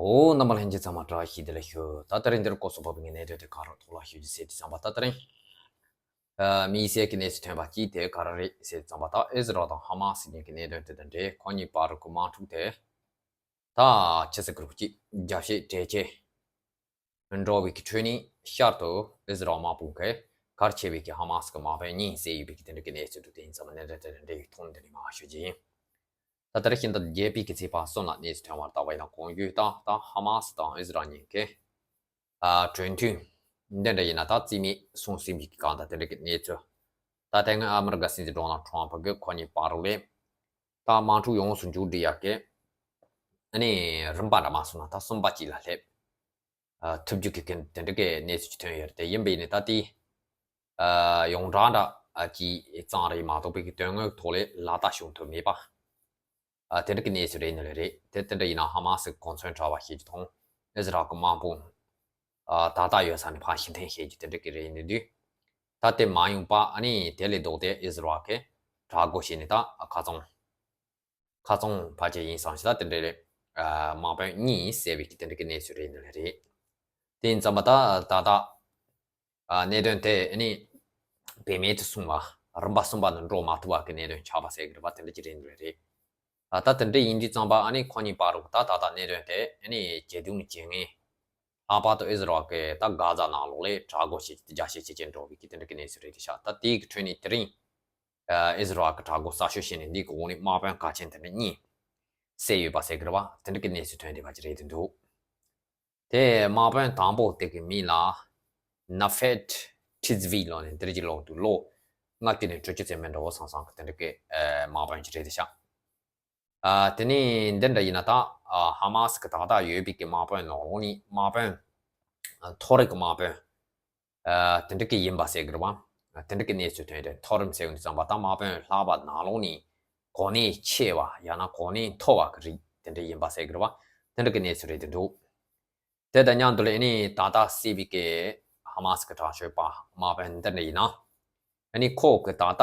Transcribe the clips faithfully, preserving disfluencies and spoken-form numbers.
འོ། རྣམ་པ་ལྷན་རྒྱས་ཚང་མ་བཀྲ་ཤིས་བདེ་ལེགས་ཞུ། ད་དེ་རིང་འདིར་སྐོར་སོགས་བབ་པའི་གནད་དོན་དེ་ག་རེ་ཐོག་ལ་ཞུ་རྒྱུ་ཟེར་དུས་ཙམ་པ། ད་དེ་རིང་ཨ་དམིགས་བསལ་གྱི་གནས་ཚུལ་ཐོན་པ་གཅིག་དེ་ག་རེ་རེད་ཟེར་དུས་ཙམ་པ། ད་ཨི་ཟི་རལ་དང་ཧ་མ་སི་གཉིས་ཀྱི་གནད་དོན་དེ་དང་འབྲེལ། ཁོ་གཉིས་བར་གྱི་དམག་འཁྲུག་དེ་ད་ཕྱི་ཚེས་དགུ་གཅིག་རྒྱབ་བཤད་གྲོས་ཆོད་འགྲོ་བའི་གི་ཁྲོད་ནས་ཤར་དུ་ཨི་ཟི་རལ་དམག་དཔུང་གིས་གར་ཆེ་བའི་གི་ཧ་མ་སི་གི་དམག་དཔོན་གཉིས་བསད་ཡོད་པའི་གི་དེ་འདྲ་གི་གནས་ཚུལ་འདུག་དེ་ཡིན་ཙང་གནད་དོན་དེ་དང་འབྲེལ་བའི་ཐོག་ནས་འདི་ནས་མར་ཞུ་རྒྱུ་ཡིན། ད་ལྟར་ཤིང་རྟ་བརྒྱད་པའི་གི་ཚེས་པ་གསུམ་ལ་གནས་ཚུལ་ཐོན་བར་ལྟ་བ་ཡིན་ན། གོང་ཞུས་ལྟར་ད་ཧ་མ་སི་དང་ཨི་ཟི་རལ་གཉིས་ཀྱི་ཨ་གྲོས་མཐུན་འདི་འདྲ་ཡིན་ན་ད་རྩིས་མེད་སོང་ཟིན་པའི་གི་སྒང་དང་དེ་འདྲ་གི་གནས་ཚུལ། ད་ལྟའི་ང་ཨ་མི་རི་ཀ་སྲིད་འཛིན་ཌོ་ནལ་ཊམ་ཕ་གིས་ཁོ་གཉིས་བར་ལ་ད་དམག་འཁྲུག་ཡོངས་སུ་མཇུག་སྒྲིལ་ཡག་གི་ཨ་ནི་རིམ་པ་འདྲ་མ་སོང་ན་ད་གསུམ་པ་གཅིག་ལ་སླེབས་ཨ་ཐུབ་རྒྱུ་གི་གི་དེ་འདྲ་གི་གནས་ཚུལ་ཅིག་ཐོན་ཡོད་རེད། དེ་ཡིན་པ་ཡིན་ནའི་ད་དེ་ཨ་ཡོངས་གྲགས་འདྲ་ཨ་ཅིག་ཙང་རེད་མ་གཏོགས་པའི་གི་དོན་དངོས་ཐོག་ལ་ལག་བསྟར་བྱུང་ཐུབ་མེད་པ། ཨ་དེ་འདྲ་གི་གནས་ཚུལ་རེད་ནི་ལ་རེད། དེ་དེ་འདྲ་ཡིན་ན་ཧ་མ་སི་གོ་མཚོན་གྲ་བ་བྱེད་རྒྱུ་དང་ཨི་ཟི་རལ་གི་དམག་དཔུང་ཨ་ད་ལྟ་ཡོད་ས་ནས་ཕར་ཕྱིར་འཐེན་བྱེད་རྒྱུ་དེ་འདྲ་གི་རེད་ནི་དུས། ད་དེ་མ་ཡོང་པ་ཨ་ནི་དེ་ལས་ལྡོག་སྟེ་ཨི་ཟི་རལ་གི་དྲག་རྒོལ་བྱས་ནས་ད་ཁ་ཚང་ཁ་ཚང་ཕལ་ཆེར་ཡིན་བསམ་ཞིག་ད་དེ་འདྲ་རེད། ཨ་དམག་དཔོན་གཉིས་བསད་པའི་གི་དེ་འདྲ་གི་གནས་ཚུལ་རེད་ནི་ལ་རེད། དེ་ཡིན་ཙམ་པ་ད་ད་ལྟ་ཨ་གནད་དོན་དེ་ཨ་ནི་བེད་མེད་དུ་སོང་བ། རིམ་པ་གསུམ་པ་ནང་འགྲོ་མ་ཐུབ་པ་གི་གནད་དོན་ཆགས་པ་ཟེར་གི་རེད་པ། དེ་འདྲ་ཅིག་རེད་འདུག་རེད། ཨ་ད་དེ་འདྲ་ཡིན་དུས་ཙམ་པ་ཨ་ནི་ཁོ་གཉིས་བར་དུ་ད་ད་ལྟ་གནད་དོན་དེ་ཨ་ནི་ཇེ་སྡུག་ནས་ཇེ་ངན། ལྷག་པར་དུ་ཨི་ཟི་རལ་གི་ད་གྷ་ཛ་ནང་ལོགས་ལ་དྲག་རྒོལ་བྱེད་རྒྱ་བཤད་བྱེད་ཀྱིན་འགྲོ་བའི་གི་དེ་འདྲ་གི་གནས་ཚུལ་རེད་དེ་ཤག་ད་དེའི་གི་ཁྲོད་ནས་དེ་རིང་ཨ་ཨི་ཟི་རལ་གི་དྲག་རྒོལ་གསར་ཤོས་བྱས་ནས་འདི་གི་འོག་ནས་དམག་དཔོན་གལ་ཆེན་དེ་འདྲ་གཉིས་བསད་ཡོད་པ་ཟེར་གི་རེད་པ། དེ་འདྲ་གི་གནས་ཚུལ་ཐོན་བསྡད་པ་ཅིག་རེད་དེ་འདུག་དེ་དམག་དཔོན་དང་པོ་དེ་གི་མིང་ལ་ནཱ་ཧྥེད་ཁྲི་ཛི་ཝི་ལོ་ནས་འདིར་གྱི་ལོག་འདུག་ལོ་ལྔ་བཅུ་ནས་དྲུག་ཅུ་ཙམ་མི་འདྲ་བོ་སང་སང་གི་དེ་འདྲ་གི་ཨ་དམག་དཔོན་ཅིག་རེད་དེ་ཤག་ཨ་དེ་ནས་འདི་འདྲ་ཡིན་ན་ད་ཨ་ཧ་མ་སི་གི་ད་ལྟ་ཡོད་པའི་གི་དམག་དཔོན་ནང་ལོགས་ནས་དམག་དཔོན་ཨ་མཐོ་རིམ་གི་དམག་དཔོན་ཨ་དེ་འདྲ་གི་ཡིན་པ་ཟེར་གི་རེད་པ། དེ་འདྲ་གི་གནས་ཚུལ་ཐོན་ཏེ། མཐོ་རིམ་ཟེར་བ་འདི་ཙམ་པ་ད་དམག་དཔོན་ལྷག་པ་ནང་ལོགས་ནས་གོ་གནས་ཆེ་བ་ཡང་ན་གོ་གནས་མཐོ་བ་གི་རིགས་དེ་འདྲ་ཡིན་པ་ཟེར་གི་རེད་པ། དེ་འདྲ་གི་གནས་ཚུལ་རེད་དེ་འདུག་དེ་དང་མཉམ་དུ་ལ་ཨ་ནི་ད་ལྟ་བསད་པའི་གི་ཧ་མ་སི་གི་དྲག་ཤོས་པ་དམག་དཔོན་འདི་འདྲ་ཡིན་ན། ཨ་ནི་ཁོ་གི་ད་ལྟ་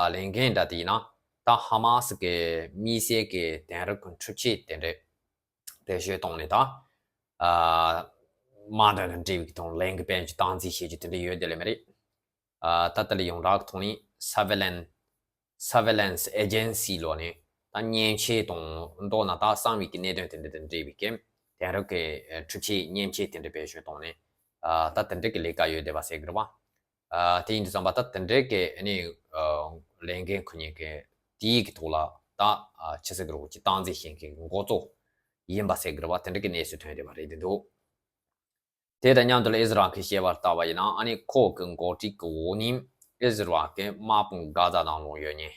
ཨ་ལས་འགན་འདྲ་དེ་ཡིན་ན། ད་ཧ་མ་སི་གི་དམིགས་བསལ་གི་དེང་རབས་ཀྱི་འཕྲུལ་ཆས་དེ་འདྲ་བེད་སྤྱོད་བཏང་ནས་ད་ཨ་དམག་དོན་དང་འབྲེལ་བའི་གི་དང་ལན་གི་དཔལ་འབྱོར་སྟངས་འཛིན་བྱེད་རྒྱུ་དེ་འདྲ་ཡོད་དེ་ལས་མ་རེད། ཨ་ད་ལྟ་ལ་ཡོངས་གྲགས་ཀྱི་ཐོག་ནས་surveillance surveillance agency ལོ་ནས་ད་མཉེན་ཆས་དང་མདོར་ན་ད་གསང་བའི་གི་གནད་དོན་དེ་འདྲ་དང་འབྲེལ་བའི་གི་དེང་རབས་ཀྱི་འཕྲུལ་ཆས་མཉེན་ཆས་དེ་འདྲ་བེད་སྤྱོད་བཏང་ནས་ཨ་ད་དེ་འདྲ་གི་ལས་ཀ་ཡོད་བསྡད་པ་ཟེར་གི་རེད་པ། ཨ་དེ་ཡིན་དུས་ཙམ་པ་ད་དེ་འདྲ་གི་ཨ་ནི་ཨ་ལས་འགན་ཁུར་མཁན་གི་དེའི་གི་ཐོག་ལ་ད་ཨ་ཆི་ཟེར་གི་རེད་པ། ཅིག་སྟངས་འཛིན་བྱེད་མཁན་གི་འགོ་གཙོ་ཡིན་པ་ཟེར་གི་རེད་པ། དེ་འདྲ་གི་གནས་ཚུལ་ཐོན་བསྡད་པ་རེད་དེ་འདུག་དེ་དང་མཉམ་དུ་ལ་ཨི་ཟི་རལ་གྱིས་བཤད་པར་ལྟ་བ་ཡིན་ན། ཨ་ནི་ཁོ་གི་འགོ་ཁྲིད་ཀྱི་འོག་ནས་ཨི་ཟི་རལ་གྱི་དམག་དཔུང་གྷ་ཛ་ནང་ལོགས་ཡོད་མཁན་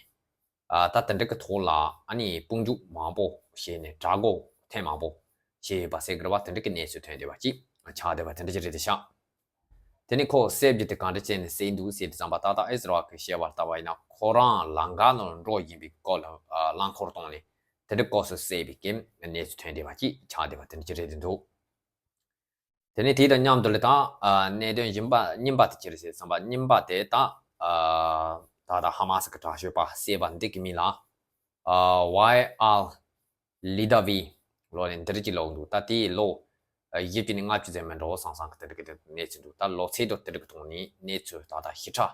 ཨ་ད་དེ་འདྲ་གི་ཐོག་ལ་ཨ་ནི་དཔུང་འཇུག་མང་པོ་བྱས་ནས་དྲག་རྒོལ་ཐེངས་མང་པོ་བྱས་ཡོད་པ་ཟེར་གི་རེད་པ། དེ་འདྲ་གི་གནས་ཚུལ་ཐོན་བསྡད་པ་ཅིག་ཆགས་བསྡད་པ་དེ་འདྲ་ཅིག་རེད་དེ་ཤག་དེ་ནི་ཁོ་བསད་རྒྱུ་དེ་གང་འདྲ་བྱས་ནས་བསད་འདུག་ཟེར་དུས་ཙམ་པ། ད་ལྟ་ཨི་ཟི་རལ་གྱིས་བཤད་པར་ལྟ་བ་ཡིན་ན། ཁོ་རང་ལམ་ཁ་ནང་འགྲོ་བཞིན་པའི་སྐོར་ལ་ཨ་རླངས་འཁོར་བཏང་ནས་དེ་འདྲ་སྐབས་སུ་བསད་པའི་གི་གནས་ཚུལ་ཐོན་བསྡད་པ་ཅིག་ཆགས་བསྡད་པ་དེ་འདྲ་ཅིག་རེད་དེ་འདུག་དེ་ནས་དེ་དང་མཉམ་དུ་ལ་ད་ཨ་གནད་དོན་གཞན་པ་གཉིས་པ་དེ་ཅི་རེད་ཟེར་བསམ་པ། གཉིས་པ་དེ་ད་ཨ་ད་ལྟ་ཧ་མ་སི་གི་དྲག་ཤོས་པ་བསད་པ་འདི་གི་མིང་ལ་ཨ་ཝའི་ཨལ་ལི་ད་ཝི་ལོ་ནས་འདིར་གྱི་ལོག་འདུག་ད་དེའི་ལོ་ཨ་བཞི་བཅུ་ནས་ལྔ་བཅུ་ཙམ་མི་འགྲོ་སང་སང་གི་དེ་འདྲ་གི་གནས་ཚུལ་འདུག་ད་ལོ་ཚད་དུ་དེ་འདྲ་གི་ཐོག་ནས་གནས་ཚུལ་ད་ལྟ་ཞིབ་ཕྲ་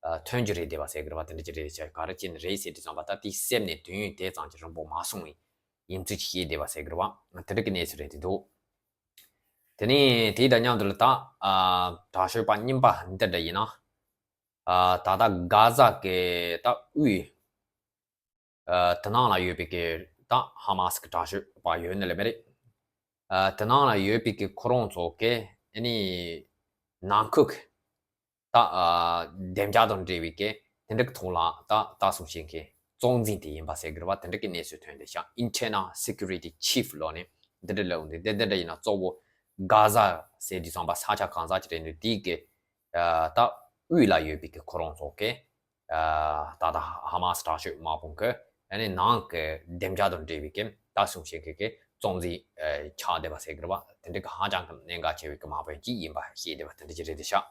ཨ་ཐོན་རྒྱུ་རེད་བསྡད་པ་ཟེར་གི་རེད་པ། དེ་འདྲ་ཅིག་རེད་ཟེར། ག་རེ་བྱས་ནས་རེད་ཟེར་དུས་ཙམ་པ། ད་དེའི་གསེབ་ནས་དུས་ཡུན་དེ་ཙམ་གྱི་རིང་པོ་མ་སོང་བའི་ཡིན་ཚུལ་ཅིག་བཤད་བསྡད་པ་ཟེར་གི་རེད་པ། དེ་འདྲ་གི་གནས་ཚུལ་རེད་དེ་འདུག་དེ་ནས་དེ་དང་མཉམ་དུ་ལ་ད་ཨ་དྲག་ཤོས་པ་གཉིས་པ་འདི་འདྲ་ཡིན་ན། ཨ་ད་ལྟ་གྷ་ཛ་གི་ད་དབུས་ཨ་དེ་ནང་ལ་ཡོད་པའི་གི་ད་ཧ་མ་སི་གི་དྲག་ཤོས་པ་ཡོད་ནི་ལས་མ་རེད། ཨ་དེ་ནང་ལ་ཡོད་པའི་གི་ཁོ་རང་ཚོ་གི་ཨ་ནི་ནང་ཁུལ་གི་ད་ཨ་བདེ་འཇགས་དང་འབྲེལ་བའི་གི་དེ་འདྲ་གི་ཐོག་ལ་ད་ལྟ་སོང་ཞིང་གི་གཙོ་འཛིན་དེ་ཡིན་པ་ཟེར་གི་རེད་པ། དེ་འདྲ་གི་གནས་ཚུལ་ཐོན་བསྡད་ཤག Internal Security Chief ལོ་ནས་འདི་འདྲ་ལབ་འདུག་དེ་འདི་འདྲ་ཡིན་ན་གཙོ་བོ་གྷ་ཛ་ཟེར་དུས་ཙམ་པ་ས་ཆ་གང་ཟག་ཅིག་རེད་འདུག་དེའི་གི་ཨ་ད་དབུས་ལ་ཡོད་པའི་གི་ཁོ་རང་ཚོ་གི་ཨ་ད་ལྟ་ཧ་མ་སི་དྲག་ཤོས་དམག་དཔུང་གི་ཨ་ནི་ནང་གི་བདེ་འཇགས་དང་འབྲེལ་བའི་གི་ད་སུང་ཞིག་གི་གི་གཙོ་འཛིན་ཨ་ཆགས་བསྡད་པ་ཟེར་གི་རེད་པ། དེ་འདྲ་གི་ཧ་ཅང་གི་གནད་འགག་ཆེ་བའི་གི་དམག་དཔོན་གཅིག་ཡིན་པ་ཤེས་བསྡད་པ་དེ་འདྲ་ཅིག་རེད་དེ་ཤག་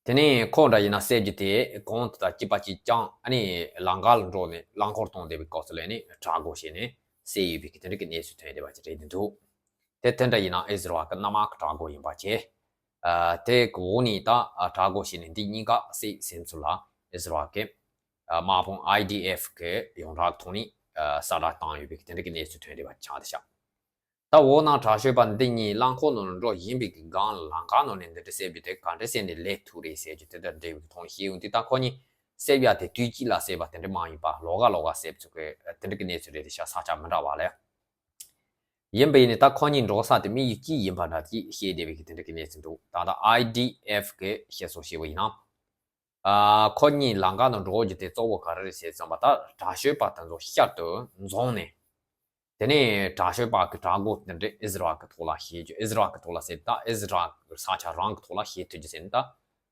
དེ་ནས་ཁོ་འདྲ་ཡིན་ན་བསད་རྒྱུ་དེ་གོང་དུ་ད་གཅིག་པ་གཅིག་རྐྱང་ཨ་ནི་ལམ་ཁ་ལ་འགྲོ་ནས་རླངས་འཁོར་གཏོང་བསྡད་པའི་སྐབས་སུ་ལ་ནི་དྲག་རྒོལ་བྱས་ནས་བསད་ཡོད་པའི་གི་དེ་འདྲ་གི་གནས་ཚུལ་ཐོན་བསྡད་པ་ཅིག་རེད་དེ་འདུག་དེ་དེ་འདྲ་ཡིན་ན་ཨི་ཟི་རལ་གི་གནམ་དམག་གི་དྲག་འགོ་ཡིན་པ་བྱས། ཨ་དེ་གི་འོག་ནས་ད་ཨ་དྲག་འགོ་བྱས་ནས་འདི་གཉིས་ཀ་བསད་ཟིན་ཚུལ་ལ་ཨི་ཟི་རལ་གི་ཨ་དམག་དཔུང་ཨའི་ཌི་ཨེཕ་གི་ཡོངས་གྲགས་ཐོག་ནས་ཨ་གསལ་བསྒྲགས་བཏང་ཡོད་པའི་དེ་འདྲ་གི་གནས་ཚུལ་ཐོན་བསྡད་པ་ཆགས་བསྡད་ཤག་ད་འོ་ན་དྲག་ཤོས་པ་འདི་གཉིས་རླངས་འཁོར་ནང་ལ་འགྲོ་བཞིན་པའི་གི་སྒང་ལ་ལམ་ཁ་ནང་ནས་འདི་འདྲ་བསད་པའི་དེ་ག་འདྲ་བསད་ནས་ལས་ཐུབ་རེད་ཟེར་རྒྱུ་དེ་ལྟར་འབྲེལ་བའི་ཐོག་ནས་བཤད་ཡོང་དུས། ད་ཁོ་གཉིས་བསད་ཡ་དེ་དུས་གཅིག་ལ་བསད་པ་དེ་འདྲ་མ་ཡིན་པ། ལོགས་ཀ་ལོགས་ཀ་བསད་ཚུལ་གི་དེ་འདྲ་གི་གནས་ཚུལ་རེད་དེ་ཤག་ས་ཆ་མི་འདྲ་བ་ལ། ཡིན་པ་ཡིན་ནའི་ད་ཁོ་གཉིས་འགྲོ་ས་དེ་དམིགས་ཡུལ་གཅིག་ཡིན་པ་འདྲ་ཅིག་བཤད་བསྡད་པའི་གི་དེ་འདྲ་གི་གནས་ཚུལ་འདུག་ད་ལྟ་ཨའི་ཌི་ཨེཕ་གི་བཤད་སྲོལ་བཤད་པ་ཡིན་ན། ཨ་ཁོ་གཉིས་ལམ་ཁ་ནང་འགྲོ་རྒྱུ་དེ་གཙོ་བོ་ག་རེ་རེད་ཟེར་ཙམ་པ། ད་དྲག་ཤོས་པ་དེ་ཚོ་ཤར་དུ་འཛོམས་ནས། དེ་ནས་དྲག་ཤོས་པ་གི་དྲག་འགོ་དེ་འདྲ་ཨི་ཟི་རལ་གི་ཐོག་ལ་བྱེད་རྒྱུ། ཨི་ཟི་རལ་གི་ཐོག་ལ་ཟེར། ད་ཨི་ཟི་རལ་གི་ས་ཆ་རང་གི་ཐོག་ལ་བྱེད་ཐུབ་རྒྱུ་ཟེར་ནས་ད་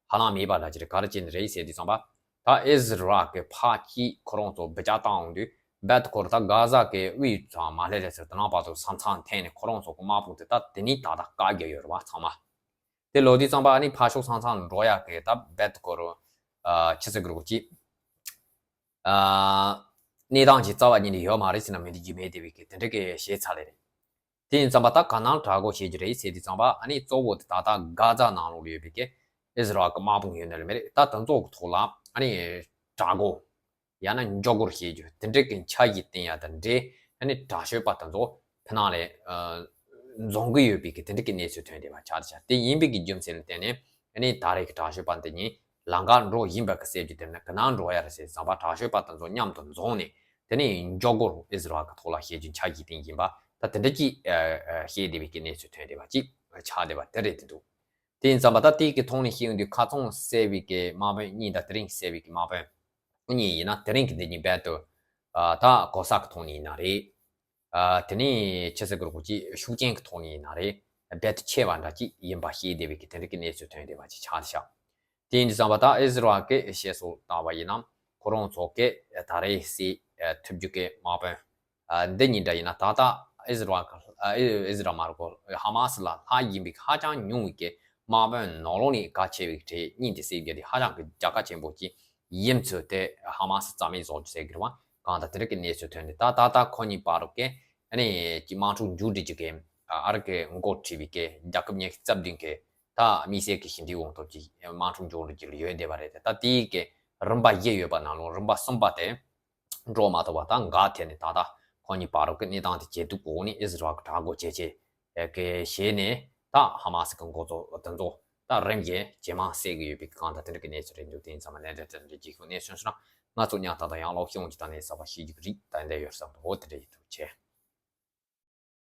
ཧ་ལམ་མེད་པ་འདྲ་ཅིག་རེད། ག་རེ་བྱས་ནས་རེད་ཟེར་དུས་ཙམ་པ། ད་ཨི་ཟི་རལ་གི་ཕར་གྱིས་ཁོ་རང་ཚོ་བརྒྱ་ཆ་བཏང་འོང་དུས། རྦད་དེ་ཁོ་རང་ད་གྷ་ཛ་གི་དབུས་དང་མ་ལྷོད་རེད་ཟེར། དེ་ནང་བར་དུ་ས་མཚམས་འཐེན་ནས་ཁོ་རང་ཚོ་གི་དམག་དཔུང་དེ་ད་དེ་ནས་ད་ལྟ་བཀག་རྒྱུ་ཡོད་རེད་བ་ཚང་མ། དེ་ལོས་དུས་ཙམ་པ་ཨ་ནི་ཕར་ཕྱོགས་ས་མཚམས་འགྲོ་ཡག་གི་ད་རྦད་དེ་ཁོ་རང་ཨ་ཆི་ཟེར་དགོས་རེད་གོ་ཅིག་ཨ་གནས་སྟངས་ཅིག་རྩ་བ་ཉིད་ནས་ཡོད་མ་རེད་ཟེར་ན་མི་འགྲིག་རྒྱུ་མེད་བསྡད་པའི་གི་དེ་འདྲ་གི་བྱས་ཚར་ལེ་རེད། དེ་ཡིན་ཙམ་པ་ད་ག་ནང་དྲག་འགོ་བྱེད་རྒྱུ་རེད་ཟེར་དུས་ཙམ་པ། ཨ་ནི་གཙོ་བོ་དེ་ད་ལྟ་གྷ་ཛ་ནང་ལོགས་ལ་ཡོད་པའི་གི་ཨི་ཟི་རལ་གི་དམག་དཔུང་ཡོད་ན་ལེ་མི་རེད། ད་དེ་ཚོ་གི་ཐོག་ལ་ཨ་ནི་དྲག་འགོ་ཡང་ན་མགྱོགས་སྒོར་བྱེད་རྒྱུ་དེ་འདྲ་གི་འཆར་གཞི་བཏིང་ཡ་དང་འབྲེལ། ཨ་ནི་དྲག་ཤོས་པ་དེ་ཚོ་ཕི་ནང་ལ་ཨ་འཛོམས་ཀྱི་ཡོད་པའི་གི་དེ་འདྲ་གི་གནས་ཚུལ་ཐོན་བསྡད་པ་ཆགས་བསྡད་ཤག་དེ་ཡིན་པའི་གི་རྒྱུ་མཚན་ལ་བརྟེན་ནས། ཨ་ནི་ད་རེས་ཀྱི་དྲག་ཤོས་པ་འདི་གཉིས་ལམ་ཁ་འགྲོ་བཞིན་པ་གི་བསད་རྒྱུ་དེ་ནི་ག་ནང་འགྲོ་ཡ་རེད་ཟེར་ཙམ་པ། དྲག་ཤོས་པ་དེ་ཚོ་མཉམ་དུ་འཛོམས་ནས། དེ་ནས་མགྱོགས་སྒོར་ཨི་ཟི་རལ་གི་ཐོག་ལ་བྱེད་རྒྱུ་འཆར་གཞི་བཏིང་བཞིན་པ། ད་དེ་འདྲ་ཅིག་ཨ་ཨ་བཤད་བསྡད་པའི་གི་གནས་ཚུལ་ཐོན་བསྡད་པ་ཅིག་ཆགས་བསྡད་པ་དེ་རེད་དེ་འདུག་དེ་ཡིན་ཙམ་པ་ད་དེའི་གི་ཐོག་ནས་བཤད་ཡོང་དུས། ཁ་སང་བསད་པའི་གི་དམག་དཔོན་གཉིས་དང་དེ་རིང་བསད་པའི་གི་དམག་དཔོན་གཉིས་ཡིན་ན། དེ་རིང་གི་འདི་གཉིས་རྦད་དེ་ཨ་ད་གོ་ས་གི་ཐོག་ནས་ཡིན་ན་རེད། ཨ་དེ་ནས་ཆི་ཟེར་དགོས་རེད་གོ་ཅིག་ཤུགས་རྐྱེན་གི་ཐོག་ནས་ཡིན་ན་རེད། རྦད་དེ་ཆེ་བ་འདྲ་ཅིག་ཡིན་པ་བཤད་བསྡད་པའི་གི་དེ་འདྲ་གི་གནས་ཚུལ་ཐོན་བསྡད་པ་ཅིག་ཆགས་བསྡད་ཤག་དེ་ཡིན་དུས་ཙམ་པ་ད་ཨི་ཟི་རལ་གི་བཤད་སྲོལ་ལྟ་བ་ཡིན་ན། ཁོ་རང་ཚོ་གི་ད་རེས་བསད་ཐུབ་རྒྱུ་གི་དམག་དཔོན་ཨ་འདི་གཉིས་འདྲ་ཡིན་ན། ད་ལྟ་ཨི་ཟི་རལ་གི་ཨ་ཨི་ཟི་རལ་མ་རེད་གོ། ཧ་མ་སི་ལ་ལྷག་བཞིན་པའི་ཧ་ཅང་ཉུང་བའི་གི་དམག་དཔོན་ནང་ལོགས་ནས་གལ་ཆེ་བའི་གྲས་གཉིས་དེ་བསད་རྒྱུ་དེ་ཧ་ཅང་གི་རྒྱལ་ཁ་ཆེན་པོ་ཅིག་ཡིན་ཚུལ་དེ་ཧ་མ་སི་རྩ་མེད་བཟོ་རྒྱུ་ཟེར་གི་རེད་བ། གང་ལྟར་དེ་འདྲ་གི་གནས་ཚུལ་ཐོན་ནས། ད་ད་ལྟ་ཁོ་གཉིས་བར་དུ་གི་ཨ་ནི་ཅིག་དམག་འཁྲུག་མཇུག་སྒྲིལ་རྒྱུ་གི་ཨ་རི་གི་འགོ་ཁྲིད་པའི་གི་རྒྱལ་ཁབ་ཉི་ཤུ་རྩ་བདུན་གི་ད་དམིགས་བསལ་གི་ཞི་འགྲིག་ཡོང་ཐབས་ཀྱི་དམག་འཁྲུག་མཇུག་སྒྲིལ་རྒྱུ་ལ་ཡོད་བསྡད་པ་རེད་དེ། ད་དེའི་གི་རིམ་པ་བཞི་ཡོད་པ་ནང་ལོགས་རིམ་པ་གསུམ་པ་དེ་འགྲོ་མ་ཐུབ་པ། ད་འགག་ཐལ་ནས་ད་ལྟ་ཁོ་གཉིས་བར་དུ་གི་གནས་སྟངས་དེ་ཇེ་སྡུག་གི་འོག་ནས་ཨི་ཟི་རལ་གི་དྲག་འགོ་ཇེ་ཆེ་གི་བྱས་ནས། ད་ཧ་མ་སི་གི་འགོ་གཙོ་དེ་ཚོ་ད་རིམ་བཞིན་ཇེ་མང་བསད་གི་ཡོད་པའི་གི་གང་ལྟར་དེ་འདྲ་གི་གནས་ཚུལ་རེད་འདུག་དེ་ཡིན་ཙང་མ་ལན་འདྲ་དེ་འདྲ་རྒྱལ་ཁབ་གནས་ཚུལ་སོང་ན། ང་ཚོ་ཉག་ཐག་དང་ཡང་ལོག་ཤོང་གི་ད་ནས་གསར་པ་ཤེས་རྒྱུ་གི་རིགས་ད་འདྲ་ཡོད་བསམ་འདུག་འོ་དེ་འདྲ་ཡིན་འདུག་ཆེ།